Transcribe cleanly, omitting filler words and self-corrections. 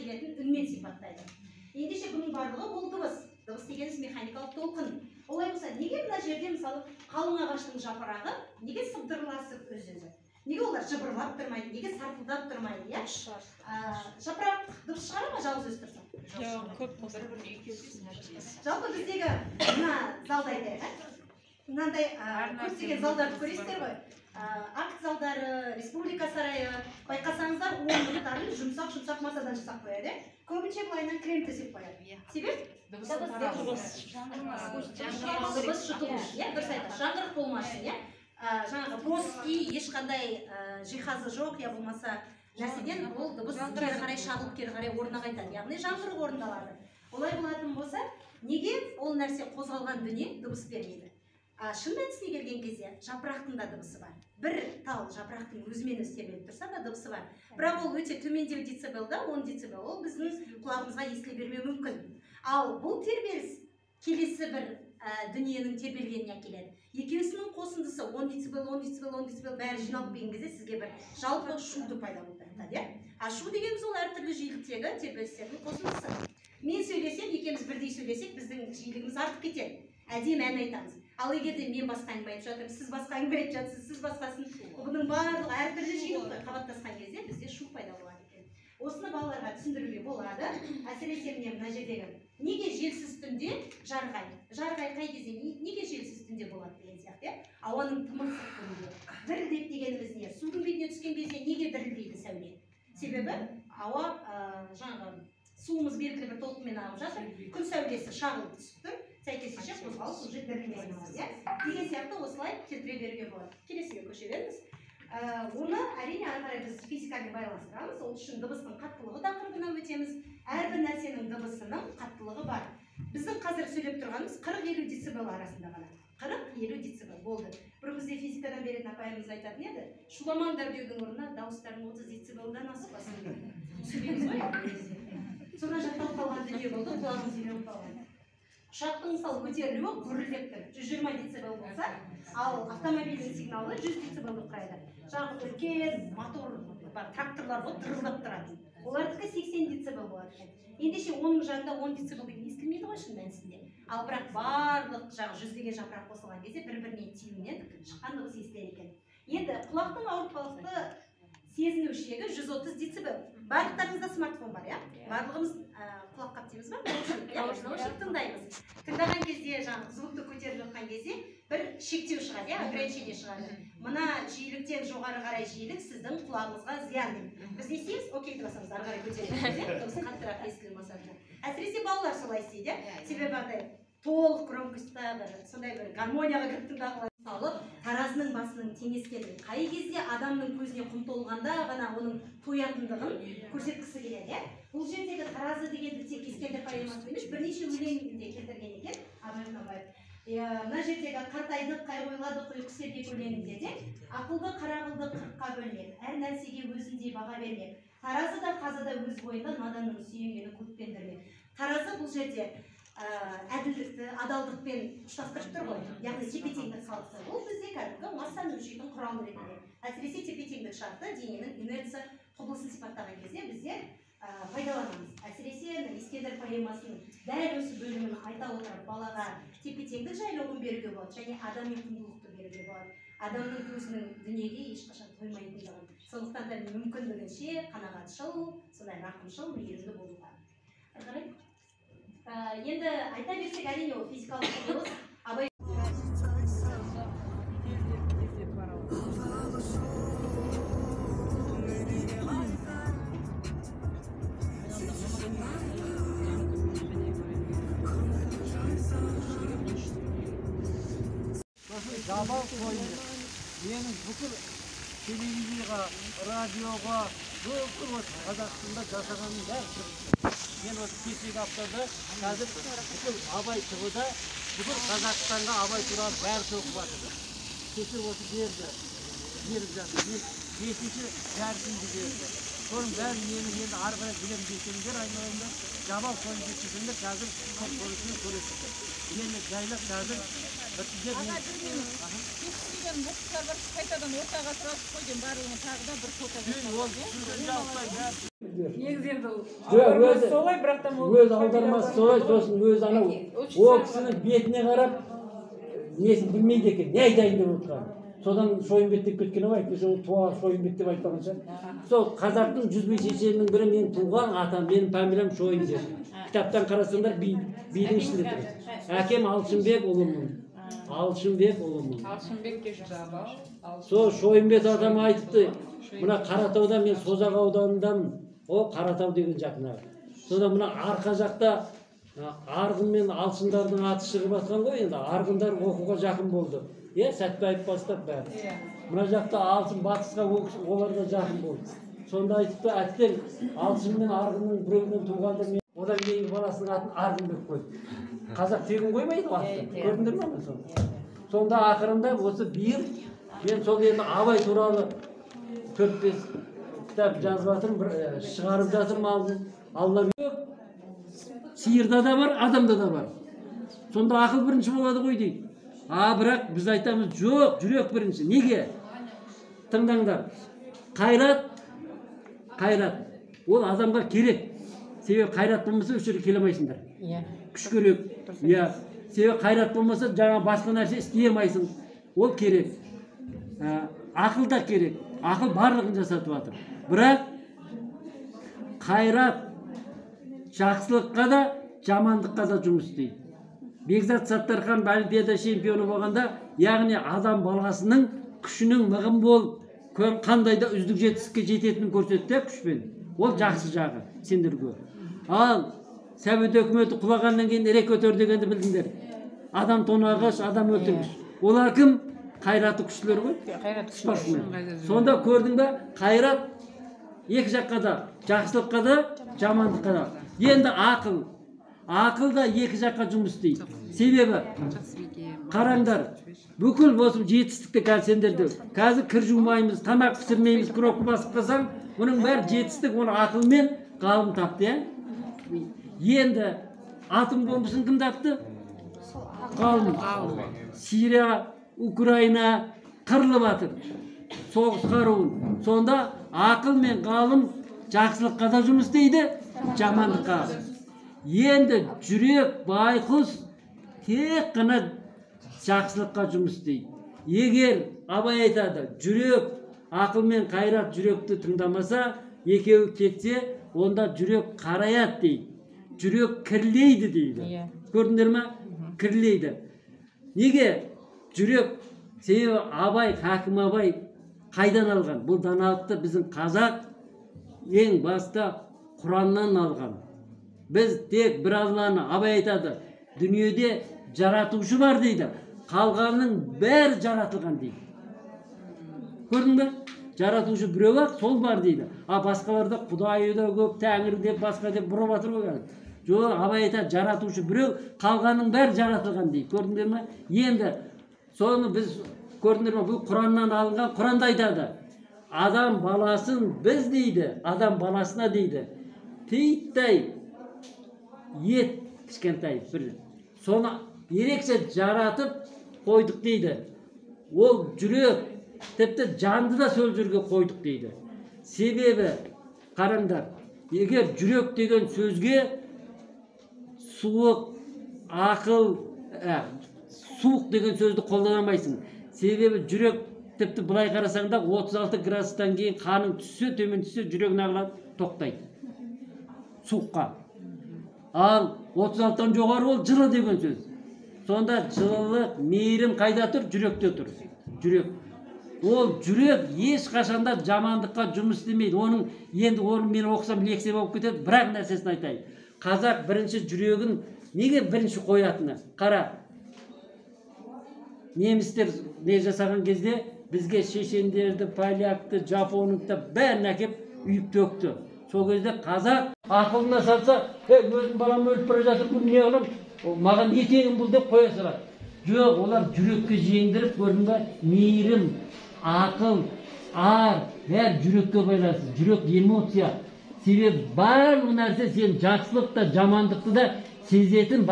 келетін үнмен сипаттайды. Ендеше бұның барлығы ол дыбыс. Дыбыс дегеніміз механикалық толқын. Олай болса, неге мына жерде мысалы қалың ағаштың жапырағы неге сыбдырласып өз-өзі? Неге олар жыбырлап тұрмайды, неге сарпылдап тұрмайды, иә? Жапырақ дыбыс шығара ма жалғыз өзі тұрса? Жоқ, көп болса. Жалпы біздегі мына залда айтайық, мынандай көптеген залдарды көресіздер ғой. Акт залдары, республика сарайы, байқасаңыздар, орындықтарын жұмсақ-жұмсақ матадан жасап қояды. Көбінше былайынан крем төсеп қояды. Себеп? Дыбыс жұтылу үшін, иә, дұрыс айтасыз. Жаңғырық болмас үшін, иә. Жаңағы бос үй, ешқандай жиһазы жоқ, я болмаса нәрседен ол дыбыс кері қарай шағылып, кері қарай орнына қайтады. Яғни жаңғырық орындалады. Олай болатын болса, неге ол нәрсе қозғалған дүние дыбыс бермейді? Шын мәнісіне келген кезде жапырақтың да дыбысы бар. Бір тал жапырақтың өзімен өзі тербеліп тұрса да дыбысы бар. Бірақ ол өте төмендеу децибелда, 10 децибел, ол біздің құлағымызға естіле бермеуі мүмкін. Ал бұл тербеліс келесі бір дүниенің тербелгеніне әкеледі. Екеуісінің қосындысы 10 децибел, 10 децибел, 10 децибел бәрі жиналып келген кезде сізге бір жалпы шуды пайда болдырады, иә? А шу дегеніміз ол әртүрлі жиіліктегі тербелістердің қосындысы. Мен сөйлесем, екеуміз бірдей сөйлесек, біздің жиілігіміз артып кетеді. Әдемі ән айтамыз. Ал егер де мен басқа әңгіме айтып жатырмын, сіз басқа әңгіме айтып жатсыз, сіз басқасын, бұның барлығы әртүрлі жиілік қабаттасқан кезде бізде шу пайда болады екен. Осыны балаларға түсіндіруге болады. Әсіресе міне мына жердегі неге желсіз түнде жарық ай? Жарық ай қай кезде, неге желсіз түнде болады деген сияқты, иә? Ауаның тымырсық күнінде. Дірілдеп дегеніміз не? Судың бетіне түскен кезде неге дірілдейді сәуле? Себебі ауа, жаңағы суымыз белгілі бір толқынмен ағып жатыр, күн сәулесі шағылып түсіп тұр, сәйкесінше қозғалыс уже дірілдей айналады, иә? Деген сияқты осылай келтіре беруге болады. Келесіге көше беріңіз. Оны әрине ары қарай біз физикамен байланыстырамыз. Ол үшін дыбыстың қаттылығы тақырыбына өтеміз. Әрбір нәрсенің дыбысының қаттылығы бар. Біздің қазір сөйлеп тұрғанымыз 40-50 децибел арасында ғана. 40-50 децибел болды. Бұрын бізде физикадан беретін апайымыз айтатын еді, шуламаңдар деудің орнына дауыстарың 30 децибелдан аспасын деп. Сөйлейміз ғой енді. Содан жатталып қалған дүние болды, құлағымыз үйреніп қалған. Ұшақтың мысалы көтерілуі гүрілдеп тұр, 120 децибел болса, ал автомобильдің сигналы 100 децибелді құрайды. Жаңағы үлкен мотор бар, тракторлар ғой, дырылдап тұратын. Олардікі 80 децибел болады екен. Ендеше оның жанында 10 децибел деген естілмейді ғой шын мәнісінде. Ал бірақ барлық жаңағы жүздеген жапырақ қосылған кезде бір-біріне тиюінен шыққан дыбыс естіледі екен. Енді құлақтың ауыртпалықты сезіну шегі 130 децибел. Барлықтарыңызда смартфон бар, иә? Барлығымыз құлақ қап дейміз ба? Наушник тыңдаймыз. Тыңдаған кезде жаңағы звукты көтеріп жатқан кезде бір шектеу шығады, иә, ограничение шығады. Мына жиіліктен жоғары қарай жиілік сіздің құлағыңызға зиян дейді. Біз не істейміз? Окей деп басамыз, ары қарай көтереміз, иә? Дыбыс қаттырақ естілу мақсатында. Әсіресе балалар солай істейді, иә? Себебі андай толық громкостьта бір сондай бір гармонияға кіріп тыңдағылар салып, таразының басының теңескенін қай кезде адамның көзіне құм толғанда ғана оның тоятындығын көрсеткісі келеді, иә? Бұл жердегі таразы дегенді тек Ескендір поэмасында емес, бірнеше өлеңінде келтірген екен Абай Құнанбаев. Мына жердегі қартайдық, қайғы ойладық, ұйқы сергек өлеңінде де ақылды қара қылды қырыққа бөлмек, әр нәрсеге өзіндей баға бермек, таразы да қазы да өз бойында наданның сүйенгені көппен дүрмек. Таразы бұл жерде әділдікті, адалдықпен ұштастырып тұр ғой, яғни тепе-теңдік қалыпты. Ол бізде кәдімгі массаны өлшейтін құрал ретінде. Әсіресе тепе-теңдік шарты дененің инерция құбылысын сипаттаған кезде біздер пайдаланамыз. Әсіресе Ескендір поэмасының дәл осы бөлімін айта отырып балаға тепе-теңдік жайлы ұғым беруге болады және адами құндылықты беруге болады. Адамның көзінің дүниеге ешқашан тоймайтындығын. Сондықтан да мүмкіндігінше қанағатшыл, сондай рақымшыл, мейірімді болуға. Ары қарай. Енді айта берсек, әрине ол физикалық құбылыс. Абай Жабал қойды. Менің бүкіл телевизияға, радиоға, бүкіл осы Қазақстанда жасағаным бәрі шығып. Мен осы кешегі аптада қазір бүкіл Абай ТВ-да бүкіл Қазақстанға Абай туралы бәрі тоқып жатыр. Кеше осы берді, беріп жатыр. Мен бесінші дәрісімді берді. Соның бәрін мені енді ары қарай білемін десеңдер айналайында Жабал қойды десеңдер қазір көп көресіздер. Енді жайлап қазір біртіндеп. Аға, бір минут. Кешегі Ертең оқушылар бар, қайтадан ортаға тұрасыз қой деймін, барлығын тағы да бір фото жасап. Негізі енді аудармасы солай, бірақ та өз аудармасы солай, сосын өз анау ол кісінің бетіне қарап несін білмейді екен, не айтайын деп отырғанын. Содан Шойынбет деп кеткен ау, әйтпесе ол туа Шойынбет деп айтпаған шығар. Сол қазақтың 100 шешенінің бірі менің туған атам, менің фамилиям Шойынбет. Кітаптан қарасаңдар бидің ішінде тұр. Әкем Алшынбек ұлымын. Алшынбек ұлымын. Алшынбекке жабал. Сол Шойынбет атам айтыпты, мына Қаратауда мен Созақ ауданындамын. О, Қаратау деген жақын. Сонда мына арқа жақта Арғын мен Алшындардың аты шығып жатқан ғой енді. Арғындар оқуға жақын болды. Сәтбаев бастап бәрі. Мына жақта Алшын батысқа олар да жақын болды. Сонда айтыпты, әттең Алшын мен Арғынның біреуінен туғанда мен одан кейінгі баласының атын Арғын деп қойды. Қазақ тегін қоймайды ғой атты. Көрдіңдер ме соны? Сонда ақырында осы биыл мен сол енді Абай туралы 4-5 кітап жазып жатырмын, бір шығарып жатырмын алдын. Алла сиырда да бар, адамда да бар. Сонда ақыл бірінші болады ғой дейді. А бірақ біз айтамыз, жоқ, жүрек бірінші. Неге? Тыңдаңдар. Қайрат, қайрат. Ол адамға керек. Себебі қайрат болмаса осы жерге келе алмайсыңдар. Күш керек. Иә. Себебі қайрат болмаса жаңа басқа нәрсе істей алмайсың. Ол керек. Ақыл да керек. Ақыл барлығын жасатып жатыр. Бірақ қайрат жақсылыққа да, жамандыққа да жұмыс істейді. Бекзат Саттархан олимпиада чемпионы болғанда, яғни адам баласының күшінің мығым болып, қандай да үздік жетістікке жететінін көрсетті күшпен. Ол жақсы жағы сендерге. Ал Совет өкіметі құлағаннан кейін рэкетер дегенді білдіңдер. Адам тонағыш, адам өлтіргіш. Олар кім? Қайраты күштілер ғой. Спортсмен. Сонда көрдің бе, қайрат екі жаққа да, жақсылыққа да, жамандыққа да. Енді ақыл. Ақыл да екі жаққа жұмыс істейді. Себебі қараңдар, бүкіл осы жетістікті қазір сендерде. Қазір кір жумаймыз, тамақ пісірмейміз, кнопка басып қалсаң, бұның бәрі жетістік, оны ақылмен ғалым тапты, иә? Енді атом бомбасын кім тапты? Ғалым. Сирия, Украина қырылып жатыр. Соғыс қаруын. Сонда ақыл мен ғалым жақсылыққа да жұмыс істейді, жамандыққа. Енді жүрек байқұс тек қана жақсылыққа жұмыс істейді. Егер Абай айтады, жүрек ақыл мен қайрат жүректі тыңдамаса, екеуі кетсе, онда жүрек қараяды дейді. Жүрек кірлейді дейді. Көрдіңдер ме? Кірлейді. Неге? Жүрек, себебі Абай, Хакім Абай қайдан алған? Бұл даналықты біздің қазақ ең баста Құраннан алған. Біз тек бір Алланы, Абай айтады, дүниеде жаратушы бар дейді, қалғанның бәрі жаратылған дейді. Көрдің бе? Жаратушы біреу ақ, сол бар дейді. А басқаларда Құдайы да көп, Тәңір деп, басқа деп бұрып жатыр ғой. Жоқ, Абай айтады, жаратушы біреу, қалғанның бәрі жаратылған дейді. Көрдіңдер ме? Енді соны біз көрдіңдер ме? Бұл Құраннан алынған, Құранда айтады. Адам баласын біз дейді, адам баласына дейді. Титтей ет кішкентай бір. Соны ерекше жаратып қойдық дейді. Ол жүрек, тіпті жанды да сол жерге қойдық дейді. Себебі қараңдар, егер жүрек деген сөзге суық, ақыл, суық деген сөзді қолдана алмайсың. Себебі жүрек тіпті былай қарасаң да 36 градустан кейін қаның түссе, төмен түссе, жүрегің ағылады, тоқтайды. Суыққа. Ал 36-тан жоғары ол жылы деген сөз. Сонда жылылық, мейірім қайда тұр? Жүректе тұр. Жүрек. Ол жүрек ешқашанда жамандыққа жұмыс істемейді. Оның енді оны мен оқысам лекция болып кетеді, бірақ нәрсесін айтайын. Қазақ бірінші жүрегін неге бірінші қоятыны? Қара. Немістер не жасаған кезде бізге шешендерді, полякты, жапонды бәрін әкеп үйіп төкті. Сол кезде қазақ ақылына салса, өзім балам өліп бара жатыр, бұл не қыламын, маған не тегін бұл деп қоя салады. Жоқ, олар жүрекке жеңдіріп, көрдің бе, мейірім, ақыл, ар, бәрі жүрекке байланысты. Жүрек эмоция. Себебі барлық нәрсе сен жақсылық та, жамандықты да сезетін.